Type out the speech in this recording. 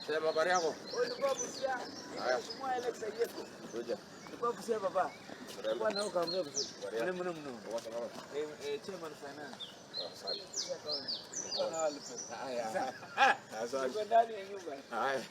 Sema, habari yako? Ulikuwa Busia. Haya. Mheshimiwa Alex Ayieko. Kuja. Ulikuwa Busia, baba. Mrembo. Bwana ukaongea vizuri. Habari yako? Mno mno mno. Uko salama? Eh, chairman finance. Asante. Busia County. Bwana walipe. Haya. Asante. Uko ndani ya nyumba. Haya.